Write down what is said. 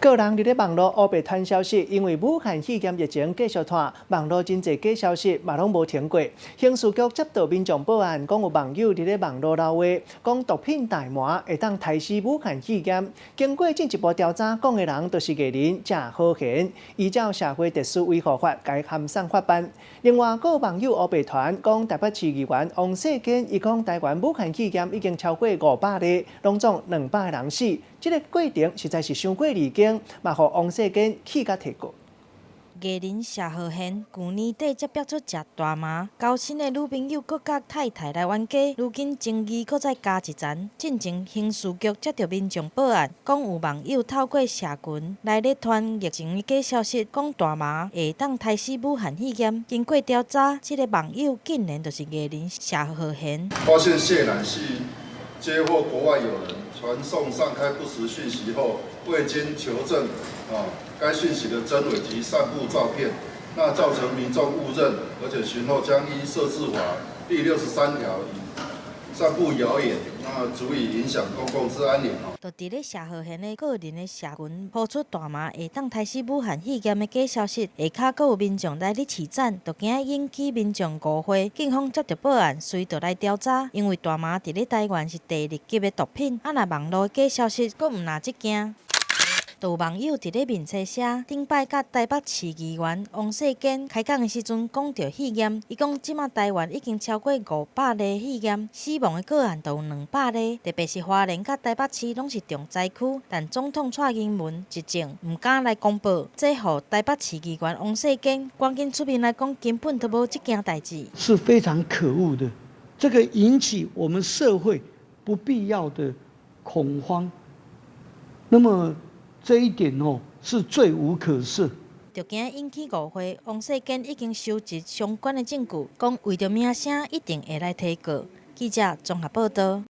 個人佇咧網路烏白傳消息，因為武漢肺炎疫情繼續拖，網路真濟假消息嘛攏無停過。刑事局接到民眾報案，講有網友佇咧網路流話，講毒品大麻會當刣死武漢肺炎。經過進一步調查，講的人就是藝人謝和弦，依照社會秩序維護法，共伊函送法辦。另外，閣有網友烏白傳講，台北市議員王世堅伊講台灣武漢肺炎已經超過500例，攏總200個人死。這个過程實在是傷過離經，嘛予王世堅氣甲提告。藝人謝和弦舊年底才逼出食大麻，交新的女朋友閣佮太太來冤家，如今情誼閣再加一層。進前刑事局接著民眾報案，講有網友透過社群來咧傳疫情的假消息，講大麻會當刣死武漢肺炎。經過調查，這个網友竟然就是藝人謝和弦。發現謝男係接獲國外友人傳送散開不實訊息後，未經求證啊，該訊息的真偽及散布照片，那造成民眾誤認，而且尋後將依社治法第63條以散布謠言，那足以影響公共治安。就佇咧謝和弦的個人的社群，拋出大麻會當刣死武漢肺炎的假消息，下跤閣有民眾來咧揤讚，就驚引起民眾誤會。警方接著報案，隨就來調查，因為大麻佇咧台灣是第二級的毒品，啊若網路假消息，閣毋若這驚。就有網友佇咧面冊寫，頂擺佮台北市議員王世堅開講的時陣講著肺炎，伊講這馬台灣已經超過500例肺炎，死亡的個案就有200例，特別是花蓮佮台北市攏是重災區。但總統蔡英文執政毋敢來公布，這予台北市議員王世堅趕緊出面來講，根本都無這件代誌。是非常可惡的，這個引起我們社會不必要的恐慌。那麼這一點哦，是罪無可赦。就驚引起誤會，王世堅已經收集相關的證據，講為著名聲一定會來提告。記者綜合報導。